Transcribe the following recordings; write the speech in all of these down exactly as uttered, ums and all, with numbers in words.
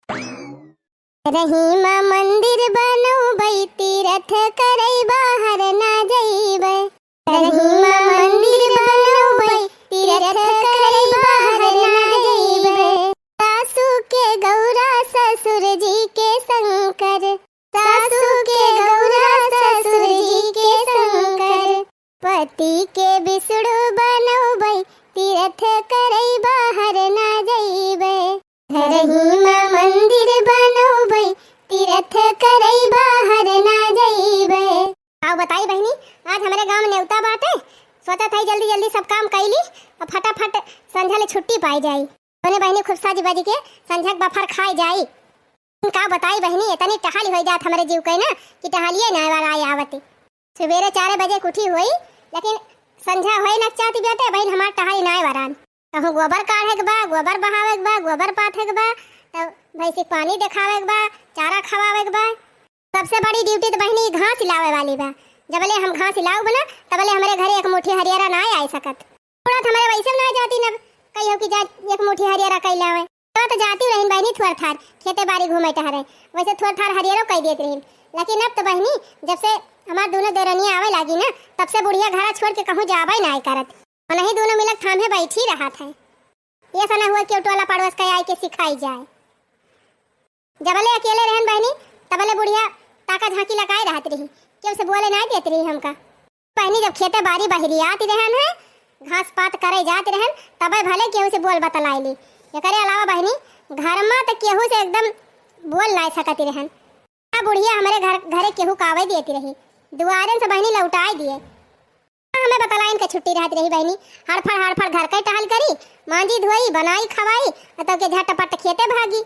रहीमा मंदिर बनउबै, तीरथ करै बाहर ना जइबै। रहीमा मंदिर बनउबै, तीरथ करै बाहर ना जइबै। सासू के गौरा ससुर जी के शंकर, सासू के गौरा ससुर जी के शंकर। पति के विष्णु बनउबै, तीरथ करै बाहर ना जइबै। रहीमा मंदिर बनउबै, तीरथ करै बाहर ना जइबै। आउ बताई बहिनी, आज हमरे गाँव में नेउता बाटे, सोचत हई जल्दी जल्दी सब काम कइली, अब फटाफट संझा ले छुट्टी पाई जाई। ओने बहिनी खूब साजी बाजी के संझा के बफर खाए जाई। का बताई बहिनी, इतनी टहली होइ जात हमरे जीव के ना कि टहलिए ना वराए आवत। सुबेरे चार बजे के उठी होई, लेकिन संझा होए ना चाहती बेटे, बहिन हमार टहली ना वरान। कहूँ गोबर काढ़े के बा, गोबर बहावे के बा, गोबर पाथे के बा, तब भैंसी के पानी देखावे के बा, चारा खवावे के बा। सबसे बड़ी ड्यूटी तो बहिनी घास लावे वाली बा। जबले हम घास लाउब ना, तबले हमरे घरे एक मुट्ठी हरियरा ना आए सकत। थोड़ा तो हमरे वैसे ना जाती न, कहियो कि जा एक मुट्ठी हरियरा कई लावे। तो, तो जाती रहिन बहिनी थोड़ थार, खेते बारी घूमे टहरे, वैसे थोड़ थार हरियरो कई देत रहिन। लेकिन अब तो बहिनी, जब से हमार दोनों देवरनिया आवे लागी ना, तब से बुढ़िया घरा छोड़ के कहूँ जाबे ना करत। उन्हीं दोनों मिलक थामे बैठी रहत है। ये सना हुआ कि टोला पड़ोस के आए के सिखाई जाए। जबले अकेले रहन बहिनी, तबले बुढ़िया ताका झांकी लगाए रहत रही, केहू से बोले नाई देत रही हमका। बहिनी जब खेते बारी बहरियात रहन है, घास पात करे जात रहन, तबे भले केहू से बोल बतलाए ली। एकरे अलावा बहिनी घर में तो केहू से एकदम बोल नाई सकत रहन। आ बुढ़िया हमरे घर, घरे केहू कावे देत रही, दुआरन से बहिनी लौटाए दिए। हमें बतलाइन के छुट्टी रहत रही बहिनी, हड़फड़ हड़फड़ घर के टहल करी, मांजी धोई, बनाई खवाई, आ तब के झटपट खेते भागी।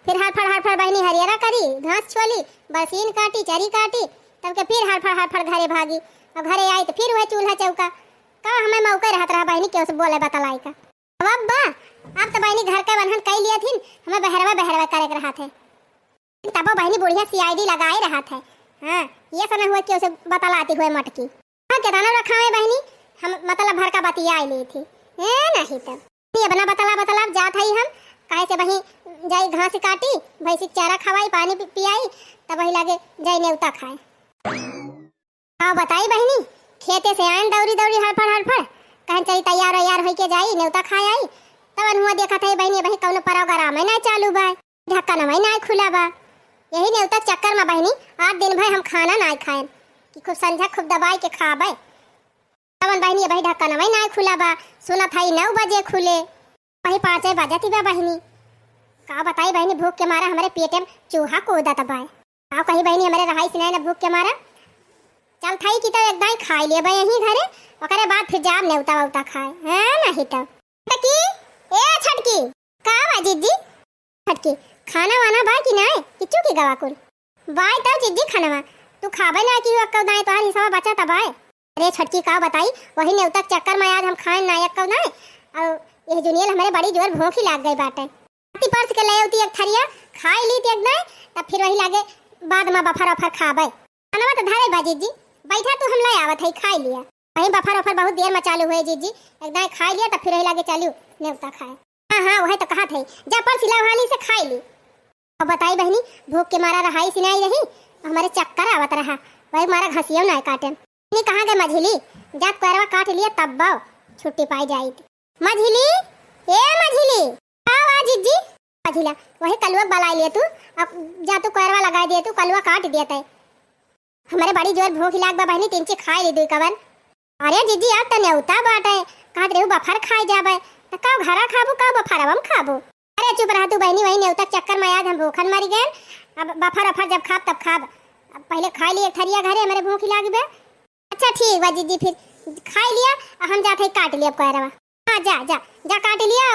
फिर हड़फड़ हड़फड़ बहिनी हरियरा करी, घास छोली, बरसीन काटी, चरी काटी, तब के फिर हड़फड़ हड़फड़ घरे भागी। अब घरे आई तो फिर वह चूल्हा चौका, का हमें मौका रहत रहा बहिनी केहू से बोले बतलाई का। अब, अब बा, अब तो बहिनी घर के बन्हन कई लिया थिन, हमें बहरवा बहरवा करे के रहत है। तबो बहिनी बुढ़िया सीआईडी लगाए रहत है। हाँ, ये सना हुआ केहू से बतलाती हुए मटकी। हाँ, केतना रखावे बहिनी, हम मतलब भर का बतिया ले थी। ए, नहीं तब। ये बना बतला बतला जात हई हम, काहे से बही जाई घास काटी, भैंसी के चारा खवाई, पानी पि-, पियाई, तब वही लागे जाई नेउता खाए। का बताई बहिनी, खेते से आयन दौरी दौरी हड़फड़ हड़फड़, कहन चली तैयार वैयार होई के जाई, नेउता खाए आई। तब हुआ देखत हई बहिनी, बही कौनो प्रोग्राम है ना चालू बा, ढक्कन वही ना खुला बा। यही नेउता के चक्कर में बहिनी, आज दिन भर हम खाना ना खाएन, कि खूब संझा खूब दबाई के खाबे। तवन बहिनी, अबही ढक्कनवा ही नाय खुला बा, सुनत हई नौ बजे खुले, अबही पाँचे बजत बा बहिनी। का बताई बहिनी, भूख के मारा हमरे पेटे में चूहा कूदत बा। का कही बहिनी, हमरे रहाई सिनाई ना भूख के मारा। चल थाई कि तो एक दाई खाई लेबे यहीं घरे, ओकरे बाद फिर जाब नेउता वउता खाए, हैं नहीं तो। छोटकी, ए छोटकी, का बा जिज्जी? छोटकी, खाना वाना बा कि नाय? कि चुकी गवा कुल? बाय तब जिज्जी खानवा, तू खाबे ना कि अक्कौ दाएं तोहार हिस्सा बचा तब आए। अरे छोटकी का बताई, वही नेउता के चक्कर में आज हम खाएन ना अक्कौ दाएं। और ये जुनियल हमरे बड़ी जोर भूखी लाग गई बाटे। आती परस के ले अउती एक थरिया, खाई लीत एक दाएं, तब फिर वही लागे बाद में बफर वफर खाबे। खानवा तो धरे बा जिज्जी, बैठा तू हम ले आवत है खाई लिया। वही बफर वफर बहुत देर में चालू हुए जिज्जी, एक दाएं खाई लिया तब फिर वही लागे चालू नेउता खाए। हाँ, हाँ, वही तो कहत है, जा परसी लाव हाली से खाई ली। अब बताई बहिनी, भूख के मारा रहाई सिनाई रही, हमरे चक्कर आवत रहा, वही मारा घसियो नाय काटे। नी कहाँ गए मझिली, जात कोयरवा काट लिया तब बाव छुट्टी पाई जाई। मझिली, ए मझिली, का बा जिज्जी? मझिला, वही कलुआ के बलाई लिया तू, अब जा तू कोयरवा लगाई दिया तू, कलुआ काट दिया तय। हमरे बड़ी जोर भूख लाग बा बहिनी, तिनची खाई ली दुई कवन। अरे जिज्जी, आज त नेउता बाटे, कहत रहू बफर खाए जाबे, त का घरा खाबू, का बफरवा में खाबू? अरे चुप रह तू बहिनी, वही नेउता के चक्कर में आज हम भूखन मरी गए। अब बफर वफर जब खाब तब खाब, अब पहले खाई लिए थरिया घरे, हमरे भूख लाग बे। अच्छा ठीक बा जिज्जी, फिर खाई लिया, आ हम जात है काट लिया कोयरवा। हाँ जा, जा, जा काट लिया,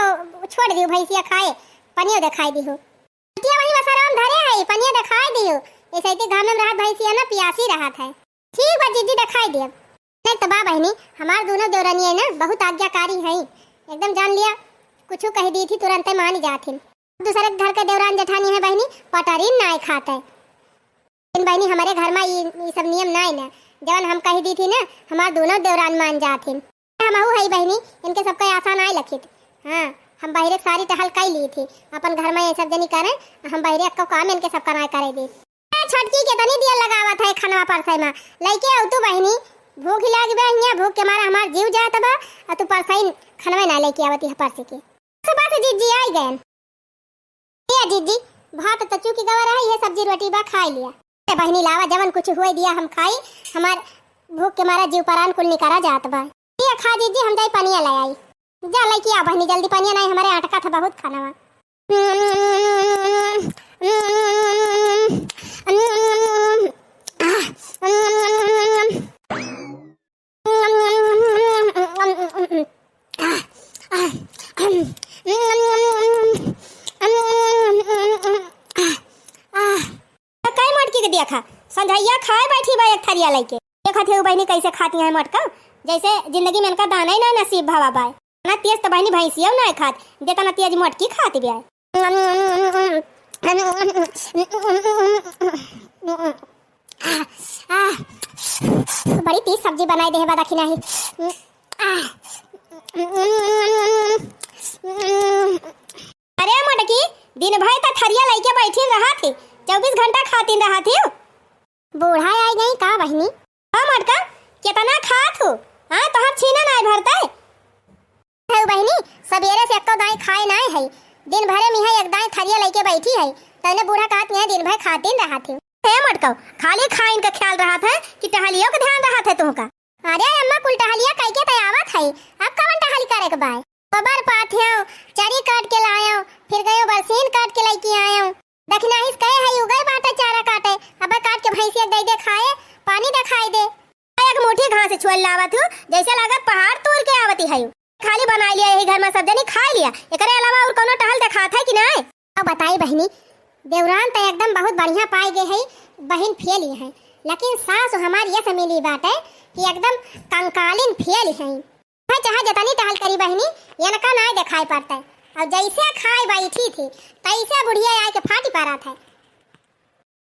छोड़ दियो भैंसिया खाए, पनियो देखाई दियो। बिटिया वही बसरवा में धरे है, पनिया देखाई दियो। ऐसे इतनी घाम में रहत भैंसिया ना पियासी रहत है। ठीक बा जिज्जी, देखाई दियो। नहीं तो बा बहिनी, हमार दोनों देवरनिया ना बहुत आज्ञाकारी है, एकदम जान लिया, कुछ कह दी थी तुरंत मान जात हिन। दूसरे घर के देवरान जेठानी है बहिनी, पटरीन नाय खाते। लेकिन बहिनी, हमरे घर में ई, ई सब नियम नाय ना। जवन हम कह दी थी ना, हमार दोनों देवरान मान जात हिन। हमहू हई बहिनी, इनके सबके आसान आय लखित। हाँ, हम बहिरे क सारी टहल कइ ली थी, अपन घर मा ये सब जनी करें, हम बहिरे अक्को काम इनके सब कराए करे दी। ए छोटकी, केतनी देर लगावत है खनवा परसै मा, लइके आउ तू बहिनी, भूख लाग बा हियाँ, भूख के मारा हमार जीव जात बा, अउ तू परसै खनवा ना लइके आवत है परसे के। सुबह से जीजी आइ गएन। ए जीजी, भात त चूकि गवा रहा, ये सब्जी रोटी बा, खाइ लिया। ए बहिनी, लावा, जवन कुछ हुए दिया हम खाई, हमार भूख के मारा जीव परान कुल निकरा जात बा। ए खा जीजी, हम जाई पनिया ले आई। जा लइके आ बहिनी, जल्दी पनिया, नाहीं हमरे अटकत है बहुत खनवा। त कई मोटकी के देखा, संझैया खाए बैठी बा एक थरिया लइके। देखत है उ बहिनी कैसे खाती है मोटका, जैसे जिंदगी में इनका दाना ही ना नसीब भवा बाय। ना तेज त बहिनी भैंसियो ना खात, जेतना तेज मोटकी खाती बा। बड़ी तेज सब्जी बनाई देहे बा, देखी नाही। अरे मोटकी, दिन भर त थरिया लइके बैठी रहत ही, चउबीस घंटा खातिन रहत ही। बूढ़ा आइ गई का बहिनी? हाँ मोटका, केतना खात हू? हाँ, तोहर छीना नाहीं भरतै। है बहिनी, सबेरे से एक्को दाई खाए नाहीं है, दिन भरे में है एक दाई थरिया लइके बैठी है, तने बूढ़ा कहत है दिन भर खातिन रहत है। हे मोटका, खाली खाइन का ख्याल रहत है कि टहलियो का ध्यान रहत है तुहका? अरे अम्मा, कुल टहलिया कइके त आवत है, अब कवन टहल करे के बाय? गोबर पाथेव, चरी काट के लायव, फिर गयो बरसीन काट के लइके आयव। दखिनाहिस कहे है, उगई बाटे चारा काटे, अब काट के भैंसिया के दे दे खाए, पानी देखाई दे। एक मुट्ठी घास छोल लावत हू, जैसे लागत पहाड़ तूर के आवती है। खाली बनाई लिया यही घर में सब जनी खाई लिया, एकरे अलावा और कोनो टहल देखात है कि नाय? अब बताई बहिनी, देवरान त एकदम बहुत बढ़िया पाए गए है, बहिन फेल ही है, लेकिन सास हमार ये समीली बाटे कि एकदम कंकालिन फेल ही है। भाई चाहे जतनी टहल करी बहिनी, इनका नाय देखाई पड़ता है। और जैसे खाए बैठी थी, तैसे बुढ़िया आए के फाटी पारत है।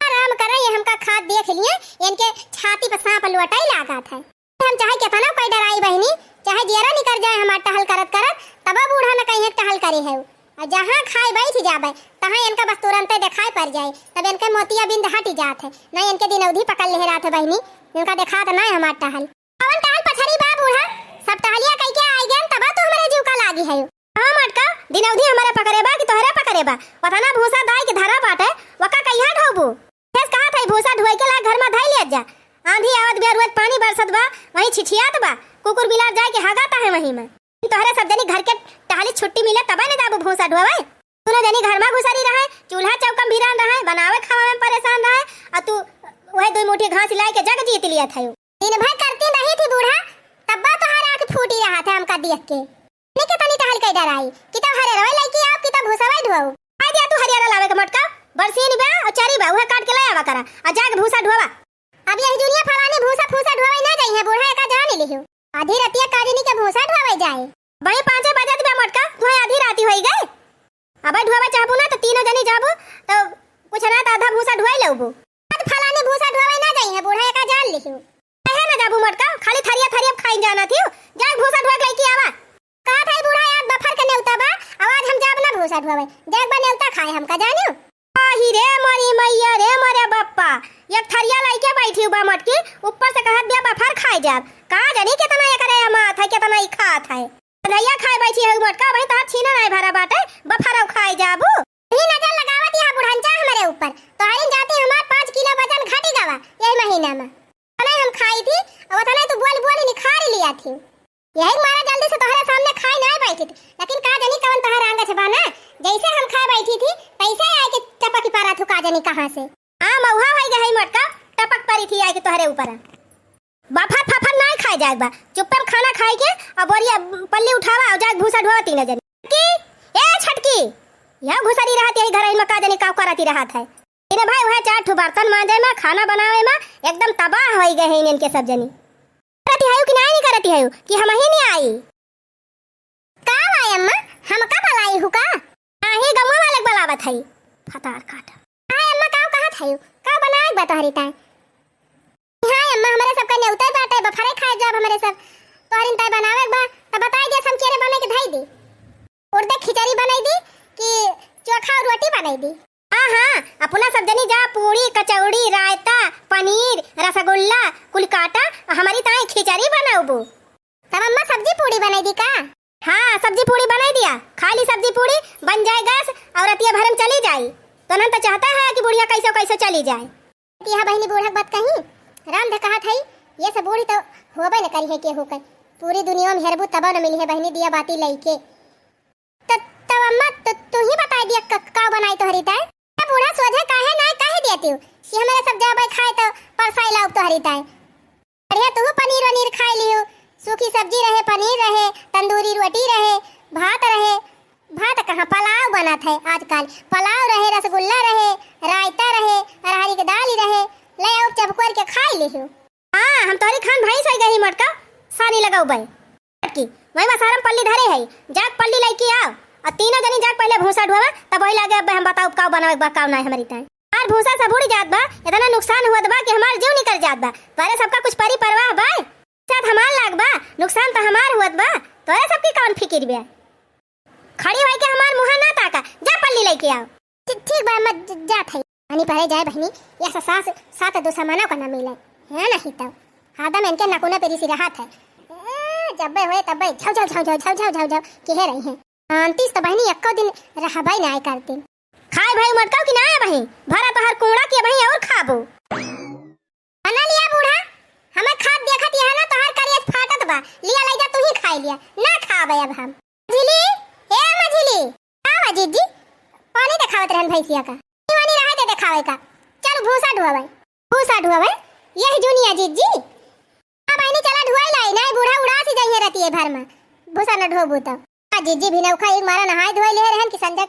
राम करे, ये हमका खात देख लिए, इनके छाती पर सांप लोटाई लागत है। हम चाहे कितना कोई डराई बहिनी, चाहे जियरा निकर जाए हमार टहल करत करत, तबो बूढ़ा न कहीं टहल करे है। और जहाँ खाए बैठ जाबे, तहाँ इनका बस तुरंते देखाई पड़ जाए, तब इनके मोतिया बिंद हट जात है, नहीं इनके दिनौधी पकड़ ले रहत है बहिनी, इनका देखात ना है हमार टहल। कवन टहल पछरी बा बूढ़ा? सब टहलिया कइके आइ गएन, तबा तू हमरे जीव का लागी है। हाँ मोटका, दिनौधी हमरे पकड़े बा कि तोहरे पकड़े बा? वतना भूसा दाई के धरा बाटे, वका कहिया ढोबू? फेस कहत है भूसा ढोए के ला घर में धई लिया जा। आंधी आवत बा, रोज पानी बरसत बा, वहीं छिछियात बा, कुकुर बिलार जाए के हगाता है वहीं में। तोहरे सब जनी घर के टहली छुट्टी मिले तबे न जाबू भूसा ढोवे। दुनो जनी घर में घुसरी रहे, चूल्हा चौका में भिरान रहे, बनावे खावे में परेशान रहे, आ तू वही दुई मुट्ठी घास लाए के जग जीत लिया था। दिन भर करती रही थी बूढ़ा, तब्बा तोहार आँख फूटी रहा था हमका देख के। ने के तनी टहल के डराई, कि तब हरे रवे लइकी आप, कि तब भूसवे ढोऊ। आ दिया तू हरियारा लावे के मोटका, बरसीन बा और चरी बा, उहे काट के ले आवा करा, आ जाके भूसा ढोवा। अब यही जुनिया फलानी भूसा फूसा ढोवे ना जाई है, बूढ़ा एका जान लिहियो। आधी रतिया काजनी के भूसा ढोवे जाए। भाई पाँचे बजत बा मोटका, तुहे आधी राती होई गई। अबे ढोवे चाहबू ना तो तीनों जनी जाबू तो कुछ ना तो आधा भूसा ढोए लेबू। आज फलानी भूसा ढोवे ना जाई है, बूढ़ा एका जान लिहियो। कहे ना जाबू मोटका, खाली थरिया थरिया खाई जाना थी, जाए भूसा ढोए के लइकी आवा। कहा था बूढ़ा यार बफर के नेवता बा, आवाज हम जाब ना भूसा ढोवे, जाए बा नेवता खाए हमका जानियो। आही रे मोरी मैया रे मोरे बप्पा, एक थरिया लइके बैठी बा मोटकी, ऊपर से कहत बिया बफर खाए जाब। का जानी केतना एकरे अमात है, केतना ई खात है। भैया खाए बैठी है मोटका, भाई तोहार छीना नाय भरा बाटे, बफरौ खाए जाबू। ही नजर लगावत यहाँ बुढ़ंचा हमरे ऊपर, तोहरिन जाती हमार पाँच किलो वजन घटी गवा यही महीना में। ओतने हम खाई थी, और ओतने तू बोल बोल निखार लिया थी। यही मारा जल्दी से तोहरे सामने खाए नाय बैठी थी, लेकिन का जानी कवन तोहर आंग छबा ना, जैसे हम खाए बैठी थी, तैसे आए के टपकी पारा थू का जानी कहाँ से। आ मौहा होई गई मोटका, टपक परी थी आए के तोहरे ऊपर। बफर फफर नाय खाए जाए बा, चुप्पे में खाना खाए के, और बोरिया पल्ली उठावा और जाए भूसा ढोवा तीन जनी। की, ए छटकी, यह घुसरी रहत यही घर में का जानी का करती रहत है। इन्हें भाई वह चार ठो बर्तन मांजे में, खाना बनावे में एकदम तबाह होई गए हैं इनके सब जनी। करती है कि नाय नहीं करती है कि हम ही नहीं आई। का बा अम्मा, हमका बलाई हु का? नाही, गौवा वाले के बलावत हई। फतार काट। हाय अम्मा, का कहत हई? का बनाए बा तोहरी ताई? हाय अम्मा, हमरे सबका नेवता बाटे, बफरे खाए जाब हमरे सब। तोहरिन ताई बनावे के बा, त बताई दे, हम केरे बने के धई दे। उड़द खिचड़ी बनाई दी कि चोखा और रोटी बनाई दी? हाँ, हाँ, अपना सब जनी जा, पूड़ी, कचौड़ी, रायता, पनीर, रसगुल्ला, कुल काटा, हमरी ताई खिचड़ी बनाउबू। तब अम्मा सब्जी पूड़ी बनाई दी का? हाँ, सब्जी पूड़ी बनाई दिया, खाली सब्जी पूड़ी बन जाए गैस और रतिया भर में चली जाई। तो नन तो चाहता है कि बुढ़िया कैसो कैसो चली जाए। यह बहिनी बूढ़क बात कही, राम धे कहत हई, ये सब बूढ़ी तो होबे न करी है केहू के। पूरी दुनिया में हेरबू तब न मिली है बहिनी दिया बाती लइके। त-, तब अम्मा, त-, तू ही बताई दिया क-, का बनाई तोहरी ताई? ए बूढ़ा सोझे काहे नाय कह देती हूँ कि हमारे सब जाबे खाए तो परसाई लाउब तोहरी ताई। बढ़िया तू पनीर वनीर खाई लियो, सूखी सब्जी रहे, पनीर रहे, तंदूरी रोटी रहे, भात रहे, भात कहाँ, पुलाव बनत है आजकल, पुलाव रहे, रसगुल्ला रहे, रायता रहे, अरहरी के दाल रहे, ले आओ चबकोर के खाई लियो। हाँ, हम तोहरी खान भैंस होई गई मोटका, सानी लगाउबे। मोटकी, वही बसारम पल्ली धरे है, जाक पल्ली लइके आओ, और तीनों जनी जाक पहले भूसा ढोवा, तब वही लागे अब हम बताउब का बनावे बा, का नाय हमरी ताई। हमार भूसा सब उड़ जात बा, इतना नुकसान हुअत बा कि हमार जीव निकल जात बा। तोरे सबका कुछ परी परवाह बा? साथ हमार लाग बा, नुकसान तो हमार हुअत बा, तोरे सबकी कौन फिकिर बा? खड़ी होई के हमार मुँह ना ताका, जा पल्ली लइके आओ। ठी-, ठीक बा, मैं ज-, जात हई। पानी परे जाए बहिनी, यह स-, सास, सात दुश्मनों का न मिले, है नहीं तो। हरदम इनके नकुने पे रिसी रहत है। ए, जब्बे होए तब्बे झौ, झौ, झौ, झौ, किहे रही हैं। शांति से तो बहिनी एक्को दिन रहबे नाय करती। खाए भाई मटकाओ कि नाय बहिन? भरा तोहर कूड़ा के बहिन और खाबो। बना लिया बूढ़ा, हमें खात देखत यह ना तोहर करियत फाटत बा, लिया लइ जा तू ही खाई लिया, ना खाबे अब हम। मझिली, ए मझिली, का बा जीजी? पानी देखावत रहन भैंसिया का, पानी रहे दे देखावे का, चल भूसा ढोवे, भूसा ढोवे, यही जुनिया जीजी। अब आईनी चला ढोए लाई, नहीं बूढ़ा उड़ासी जाइए रतिये भर में, भूसा न ढोबू तो। आ जीजी भी नौखा एक मारा नहाए धोए ले रहन कि संजय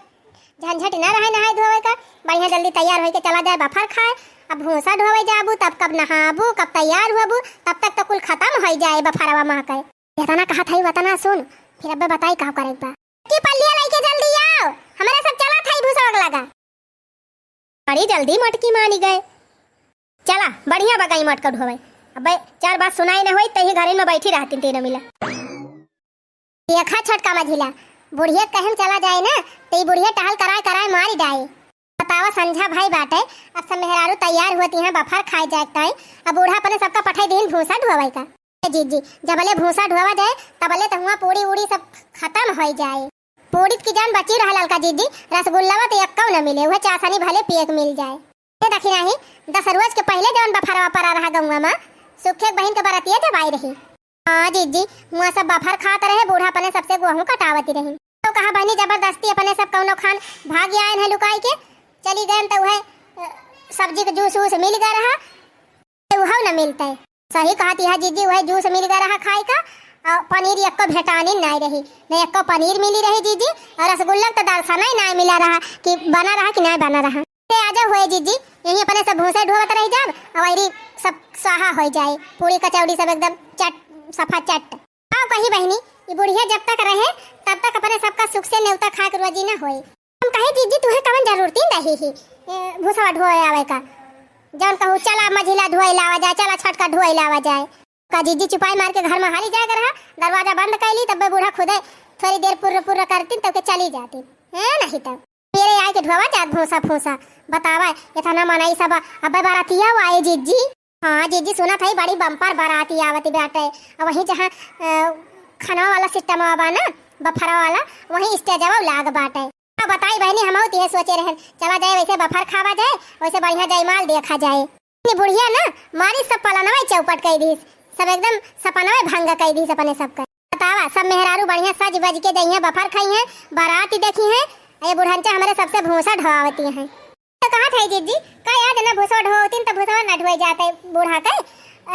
झंझट ना रहे नहाए धोवे का, बढ़िया जल्दी तैयार होइके चला जाए बफर खाए। अब भूसा ढोवे जाबू, तब कब नहाबू, कब तैयार होबू, तब तक तो कुल खत्म होई जाए बफरवा माँ के। जितना कहत हई वतना सुन, फिर अब्बे बताई का करे बा। कि पल्लिया लइके जल्दी आओ, हमरे सब चलत हई भूसा लगा। बड़ी जल्दी मोटकी मानी गए। चला, बढ़िया बा गई मोटका ढोवे। अबे चार बात सुनाई न होई, तही घरे में बैठी रहती तीनों मिला। देखा छोटका मझिला, बुढ़िया कहन चला जाए ना, तो ई बुढ़िया टहल कराए कराए मारी डाए। बतावा संझा भाई बाटे, अब सब मेहरारू तैयार होती हैं बफर खाए जाए ताई, अब बूढ़ा अपने सबका पठाई दीन भूसा ढोवे का। ए जीजी, जबले भूसा ढोवा जाए, तबले तो हुआ पूड़ी उड़ी सब खत्म होई जाए। पूड़ी की जान बची रहा ललका जीजी, रसगुल्लावा तो एक्कौ न मिले, उहे चासनी भले पिए के मिल जाए। ये देखी नाही, दस रोज के पहले जवन बफरवा परा रहा गौवा में, सुखे के बहिन के बरतिया जब आई रही। हाँ जीजी, हुआ सब बफर खात रहे, बूढ़ा अपने सबसे गोहूँ कटावती रही। तो कहा बहनी जबरदस्ती अपने सब कौनो खान भाग आए हैं लुकाई के, चली गए तो वह, अ, सब्जी के जूस वूस मिल गए रहा, उहउ न मिलतै। सही कहत यह जीजी, उहइ जूस मिल गए रहा खाए का, और पनीर एक्को भेटानी नाय रही, न एक्को पनीर मिली रही जीजी, और रसगुल्ला के तो दर्शना ही नाय मिला रहा कि बना रहा कि नाय बना रहा। ते आजा हुए जीजी, यहीं अपने सब भूसे ढोवत रह जाब, और वही सब स्वाहा हो जाए, पूरी कचौड़ी सब एकदम चट, सफा चट। आओ कही बहिनी, ई बुढ़िया जब तक रहे, तब तक अपने सबका सुख से नेवता खाए के रोजी न होए। हम कहे, "जीजी, तुहे कवन जरूरती रही ही, ए, भूसवा ढोए आवे का? जौन कहू, चला मझिला ढोए लावा जाए, चला छोटका ढोए लावा जाए।" का जीजी चुपाई मार के घर में हाली जाए के रहा, दरवाजा बंद कैली, तब बूढ़ा खुदे थोड़ी देर पुर्र पुर्र करतीन, तब के चली जातीन। हैं, नहीं तो मेरे आए के ढोवा जात भूसा फूसा। बतावा, इतना मनई सब अबे बरातिया आए जीजी। हाँ जीजी, सुनत हई बड़ी बम्पर बराती आवत बाटे। आ वहीं जहाँ, अ, खनवा वाला सिस्टम बा ना, बफरवा वाला, वहीं स्टेजवा लाग बाटे। अब बताई बहनी, हमहू तिहे सोचे रहन, चला जाए वैसे बफर खावा जाए, वैसे बढ़िया जयमाल देखा जाए। ये बुढ़िया ना मारी सब पलनवा चौपट कई दीस, सब एकदम सपनवा भंग कई दीस अपने सबका। बतावा, सब मेहरारू बढ़िया सज बज के जइहें, बफर खाइहें, बारात देखिहें, ये बुढ़ंचा हमरे सबसे भूसा ढवावती हैं। तो कहत है जीजी, का याद ना भूसवा ढोवतीन त भूसवा ना ढोए जाते बूढ़ा के,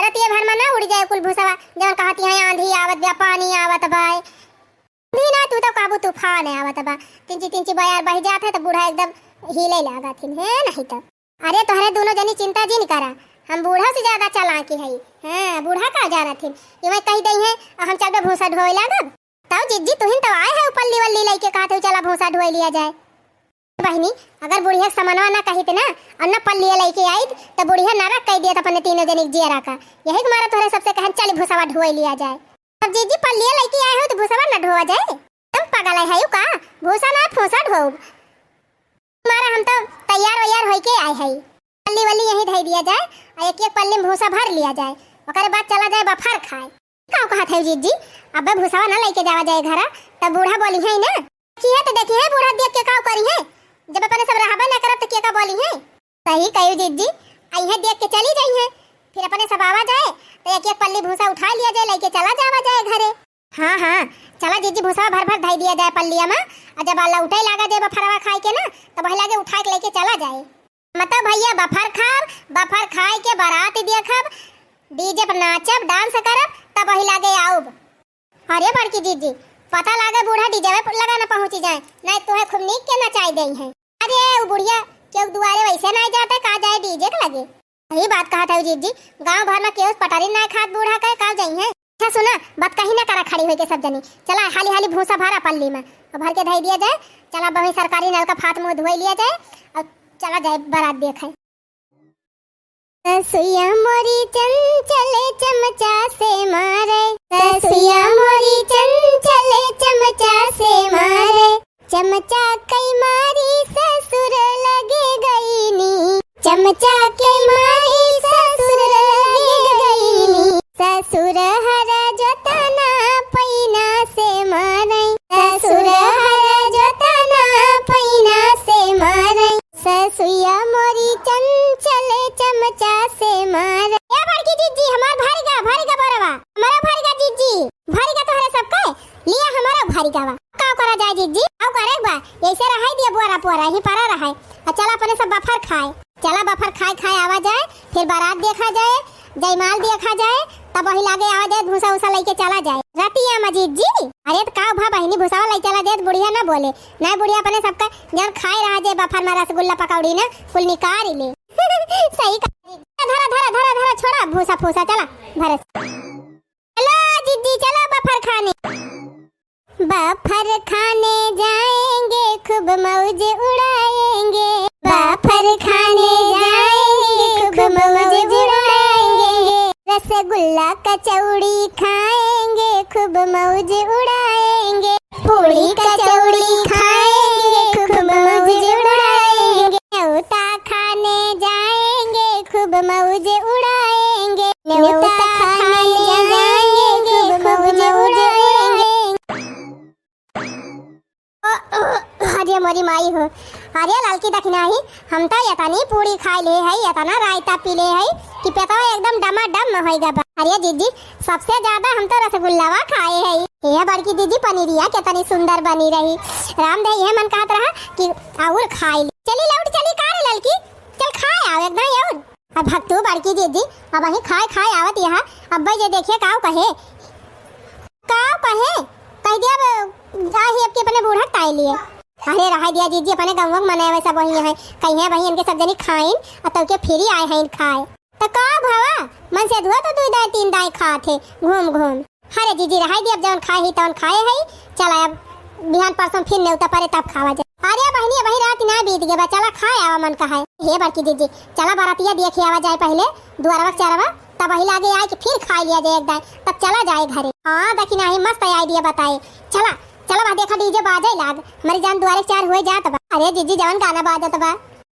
रतिये भर में ना उड़ जाए कुल भूसवा, जवन कहती हैं आंधी आवत बा, पानी आवत बा। आंधी ना, तू तो कहबू तूफान आवत बा, तिंची तिंची बयार बह जात है तो बूढ़ा एकदम हिले लागत हिन, है नहीं तो। अरे तोहरे दोनों जनी चिंता जिन करा, हम बूढ़ा से ज्यादा चालाकी हई। हाँ, बूढ़ा का जानत हिन, ये मैं कही दई है, अब हम चलबे भूसा ढोए लागब। तब जीजी तुहिन तो आए है ऊपर लीवल ली लइके कहत हई चला भूसा ढोए लिया जाए। बहिनी, अगर बुढ़िया के समनवा ना कहित ना, और ना पल्लिया लइके आइत, तो बुढ़िया नरक कई दियत अपने तीनों जनी के जियरा का। यही के मारा तोहरे सबसे कहन चल भूसवा ढोए लिया जाए। तब जीजी पल्लिया लइके आए हो तो भूसवा ना ढोआ जाए? तब पगल है का? भूसा ना फूसा ढोब। मारा हम तो तैयार वैयार होइके आए हई। पल्ली वल्ली यहीं धई दिया जाए, अउ एक एक पल्ली में भूसा भर लिया जाए, ओकरे बाद चला जाए बफर खाए। का कहत है जिज्जी, अबे भूसावा ना लइके जावा जाए घरा, तब बूढ़ा बोलिहैं ना। देखिहैं तो देखिहैं बूढ़ा देख के का करिहैं, जब अपने सब रहबे ना करब तो के का बोलिहैं। सही कही जिज्जी, अइहैं देख के चली जइहैं, फिर अपने सब आवा जाए तो एक एक पल्ली भूसा उठा लिया जाए, लइके चला जावा जाए घरे। हाँ, हाँ, चला जिज्जी, भूसा भर भर धई दिया जाए पल्लिया में, अउ जब लौटे लागा जे बफरवा खाए के ना, तब वही लागे उठा के लइके चला जाए। मतलब भैया बफर खाब, बफर खाए के बारात देखब, DJ पर नाचब, dance करब, तब वही लागे आउब। अरे बड़की जिज्जी, पता लागे बूढ़ा DJ पे लगा न पहुँची जाए, नहीं तोहे खूब नीक के नचाई देइहैं। अरे उ बुढ़िया केहू दुआरे वैसे नाहीं जाते, का जाए DJ के लगे। सही बात कहत है जिज्जी, गाँव भर में केहू पटरी नाहीं खात बूढ़ा के, का जइहैं। अच्छा सुना, बात कहीं ना करा खड़ी होइके सब जनी, चला हाली हाली भूसा भरा पल्ली में, अउ भर के धई दिया जाए। चला बही सरकारी नल का फात मुँह धोई लिया जाए, अउ चला जाए बारात देखे। ससुइया मोरी चंचल चमचा से मारे, ससुइया मोरी चंचल चमचा से मारे, चमचा कई मारी ससुर लगे गईनी, चमचा कई मारी ससुर लगे गईनी, ससुर हरा जोतना पैना से मारे, ससुर हरा जोतना पैना से मारे। ससुइया मोरी चंचल चमचा से मारे। ए बड़की जिज्जी, हमार भरिगा, भरिगा बोरवा, हमारा भरिगा जिज्जी, भरिगा तोहरे सबके, लिया हमारा भरिगावा। का करा जाए जिज्जी, का करे बा, ऐसे रहाई दिया बोरा पोरा, यहीं परा रहाई। अउ चला अपने सब बफर खाए, चला बफर खाए खाए आवा जाए, फिर बारात देखा जाए, जयमाल देखा जाए, तब वही लागे आवा जाए, भूसा उसा लइके चला जाए। रतिया में जिज्जी, अरे त का भा बहिनी, भूसावा लइ चला जाए त बुढ़िया ना बोले, नहीं बुढ़िया अपने सबका जौन खाए रहा जे बफर में रसगुल्ला पकौड़ी ना, कुल निकाल ले। सही कहा। धरा, धरा, धरा, धरा, छोड़ा भूसा फूसा, चला भरस। चलो जिज्जी, चलो बफर खाने। बफर खाने जाएंगे, खूब मौज उड़ाएंगे। बफर खाने जाएंगे, खूब मौज उड़ाएंगे। रसगुल्ला कचौड़ी खाएंगे, खूब मौज उड़ाएंगे। पूड़ी कचौड़ी खाएंगे, खूब मौज उड़ाएंगे। न्योता खाने जाएंगे, खूब मौज उड़ाएंगे। न्योता खाने जाएंगे, खूब मौज उड़ाएंगे। ओ, ओ, अरे मोरी माई हो, अरे ललकी दखिनाही, हम तो एतनी पूड़ी खाए ले हई, एतना रायता पी ले हई कि पेटवा एकदम डमाडम में होई गबा। अरे जिज्जी, सबसे ज्यादा हम तो रसगुल्लावा खाए हई। ए बड़की जिज्जी, पनीरिया केतनी सुंदर बनी रही। राम दे ये मन कहत रहा कि और खाए ले। चली लौट चली का रे ललकी, चल खाए आवे एकदम और। अब भक्तू बड़की जिज्जी, अबहीं खाए खाए आवत यहाँ, अब्बे जे देखिए काव कहे, काव कहे, कह दिया अब, जाही अब के अपने बूढ़ा ताई लिए। अरे रहाई दिया जिज्जी, अपने गंवक मने वैसा वही है, कहिए वही इनके सब जनी खाइन, अ तब के फिरी आए हैं खाए। त का भवा, मन से धुआ तो दुई दाई तीन दाई खात है, घूम घूम। अरे जिज्जी रहाई दिया, अब जौन खाए ही तौन खाए है, चला अब बिहान परसों फिर नेवता परे तब खावा जाए। अरे बहिनी, अबही रात ना बीत गए बा, चला खाए आवा मन कहा है। हे बड़की जिज्जी, चला बरातिया देखे आवा जाए पहले, दुआरवा के चारवा, तब वही लागे आए कि फिर खाए लिया जाए एक दाई, तब चला जाए घरे। हाँ दखिनाही, मस्त idea बताए। चला, चला वहाँ देखा DJ बाजे लाग, मरी जान दुआरे चार हुए जात बा। अरे जिज्जी जवन गाना बाजत बा।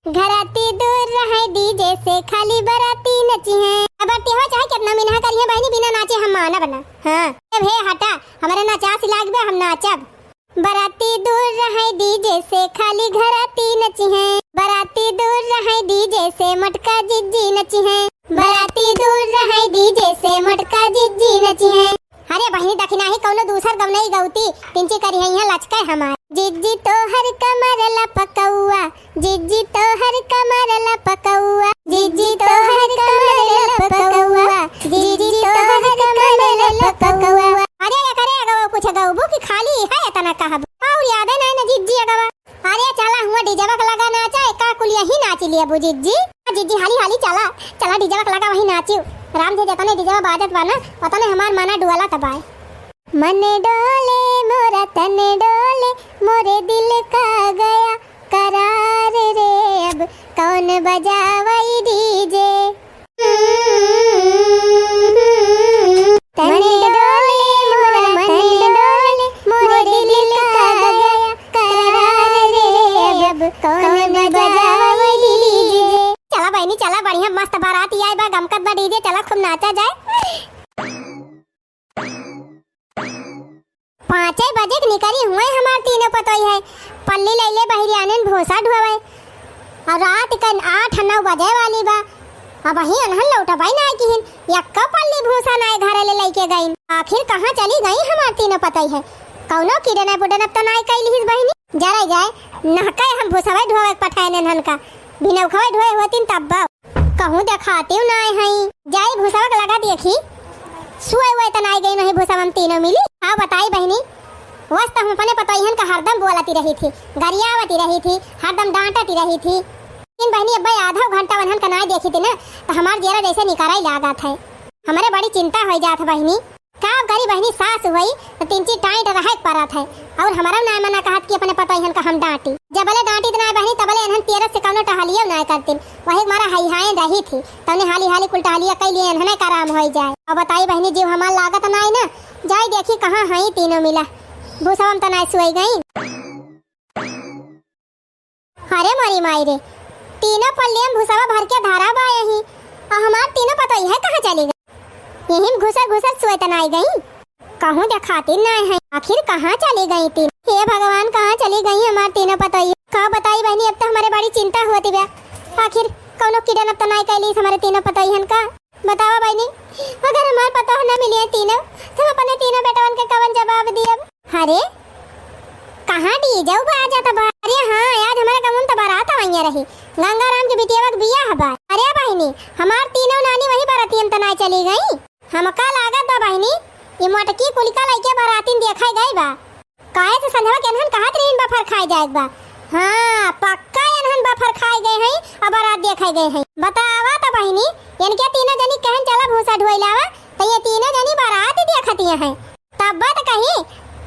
घराती दूर रहे DJ से, खाली बराती नची है। अब बराती हो चाहे कितना मिनहा करिए बहिनी, बिना नाचे हम मानब ना। हाँ, अब हे हटा, हमारे नचास लाग बे, हम नाचब। बराती दूर रहे DJ से, खाली घराती नची है। बराती दूर रहे DJ से, मोटका जिज्जी नची है। बराती दूर रहे DJ से, मोटका जिज्जी नची है। अरे बहिनी, दखिनाही कौनो दूसर गवनई गौती, पिंची करी है यहाँ लचके हमार। जिज्जी तोहर कमर लपकौआ, जिज्जी तोहर कमर लपकौआ, जिज्जी तोहर कमर लपकौआ, जिज्जी तोहर कमर लपकौआ। अरे ये करे अगवा कुछ गौबू की खाली है इतना कहब। और याद है ना, ना जिज्जी अगवा। अरे चला हुआ डीजवा के लगा नाचा, एका कुल यही नाच लिया बू जिज्जी। जिज्जी हाली हाली चला, चला डीजवा के लगा वही नाचियो। राम जी जतने डीजवा बाजत बा ना, उतने हमार मना डुअला तबाए। मन डोले मोरा तन डोले, मोरे दिल का गया करार रे, अब कौन बजावई DJ। तन डोले मोरा मन डोले, मोरे दिल का कौन बजावे डीजे? चला बहिनी, चला, बढ़िया मस्त बारात आइ बा, गमकत बा डीजे, चला खूब नाचा जाए। पाँचे बजे के निकरी हुए हमार तीनों पतोई है, पल्ली लैले बहिरियानन भूसा ढोवे। और रात के आठ नौ बजे वाली बा, अबहीं अनहन लौटबे नाय किहिन, यक्को पल्ली भूसा नाय घरे ले लइके गइन। आखिर कहाँ चली गई हमार तीनों पतई है? कौनो किडनैप उडनैप तो नाय कइ लिहिस बहिनी? जरे जाए, नहके हम भूसवे ढोवे के पठाए नन्हन का, भिनौखवे ढोए होतिन तब बा। कहूँ देखातिउ नाय हई। जाई भूसवा के लगा देखी, सुए उए तो नाय गई नहीं भूसवा में तीनों मिली। हाँ बताई बहिनी, वस तो हम अपने पतोहियन का हरदम बोलती रही थी, गरियावती रही थी, हरदम डांटती रही थी। लेकिन बहिनी, अब्बे आधा घंटा वन्हन का नाय देखी थी ना, तो हमार जेरा जैसे निकरा ही लागत है। हमरे बड़ी चिंता होइ जात है बहिनी। का करी बहिनी, सास हुई तो तिनची टाइट रहे के परत है, और हमरा नाय मना कहत कि अपने पतोहियन का हम डांटी। जबले डांटी तो नाय बहिनी, तबले एनहन तेरस से कौनो टहलियो नाय करतिन, वही मारा हइहायन रही थी, तौने हाली हाली कुल टहलिया कइ लिए, एनहने का आराम होइ जाए। अब बताई बहिनी, जीव हमार लागत नाय ना, जाई देखी कहाँ हई तीनों मिला, भूसवा में तो नाय सुई गई। अरे मोरी माई रे, तीनों पल्लियन भूसवा भर के धरा बा यहीं, और हमार तीनों पतोई है कहाँ चली गई? यहीं घुसर घुसर सुए त नाय गई, कहूँ देखाती नाय है। आखिर कहाँ चली गई तीन? हे भगवान, कहाँ चली गई हमार तीनों पतोई? का बताई बहिनी, अब तो हमरे बड़ी चिंता होती बा। आखिर कौनो किडनैप तो नाय कइ लिहिस हमरे तीनों पतोहियन का? बतावा बहिनी, अगर हमार पतोह न मिलिए तीनों, तो हम अपने तीनों बेटवन के कवन जवाब दियब? अरे, कहाँ डीजे बाजत बा? अरे हाँ, आज हमारे गाँव में तो बारात आइया रही, गंगाराम के बिटियावा के बियाह बा। अरे बहिनी, हमार तीनों नानी वही बारातियन त नाय चली गई। हमका लागत बा बहिनी, ई मोटकी कुलिका लइके बारातिन देखे गई बा। काहे से संझवा के एनहन कहत रहीन बफर खाए जाए के बा। हाँ, पक्का एनहन बफर खाए गए हैं और बारात देखे गए हैं। बतावा त बहिनी, इनके तीनों जनी कहन चला भूसा ढोई लावा, तो ये तीनों जनी बारात देखतिया हैं। तब त कही,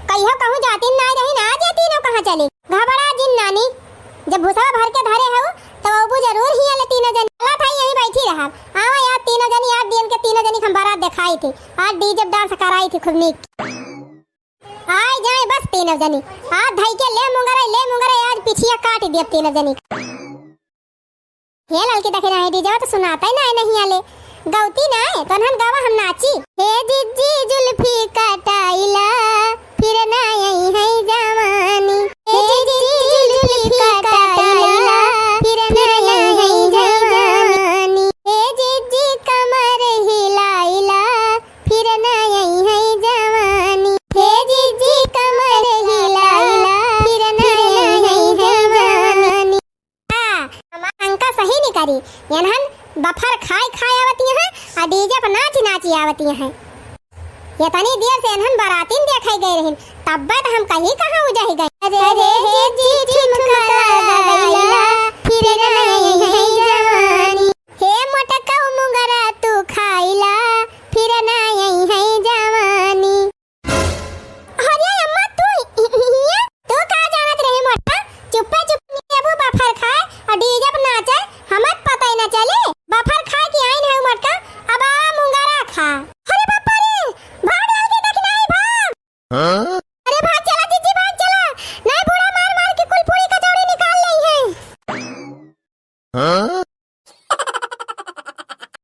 कहियो कहूँ जातिन नाय रही ना, आज ये तीनों कहाँ चली? घबरा जिन नानी, जब भूसा भर के धरे हो, तो अबू जरूर हिया ले तीनों जनी। चला था यहीं बैठी रहब। आवा यार तीनों जनी, आज डीएन के तीनों जनी हम बारात देखाई थी, आज डीजे डांस कराई थी खूब नीक। आय जाए बस तीनों जनी। आज धई के ले मुंगरई, ले मुंगरई, आज पिछिया काट दिया तीनों जनी। हे ललकी देखी नाही, डीजे तो सुनाता ही नाही, नहीं आले। गौती नाही, तो हम गावा हम नाची। हे जिज्जी जुल्फी कटाइला, फिर ना आई है जवानी। हे जिज्जी जुल्फी कटाइला, फिर ना आई है जवानी। हे जिज्जी कमर हिलाइला, फिर ना आई है जवानी। हे जिज्जी कमर हिलाइला, फिर ना आई है जवानी। हाँ, हमार शंका सही निकरी। एनहन बफर खाए खाए आवती हैं, आ डीजे पर नाची नाची आवती हैं। इतनी देर से एनहन बारातिन देखे गए रहिन, तब्बे त हम कहीं कहाँ उजहि गए। अरे रे हे जिज्जी ठुमका लगाइला, फिर ना आई है जवानी। हे मोटकऊ मुंगरा तू खाइला, फिर ना आई है जवानी। अरे अम्मा, तू हि-, हि-, हिया? तू का जानत रहे मोटा? चुप्पे चुप्पे नेबू बफर खाए और डीजे पर नाचे, हमें पता ही ना चले। बफर खाए कि आइन है मोटका, अब आ मुंगरा खा। अरे बाप रे, भाग डाल के देख नहीं भाग। हाँ?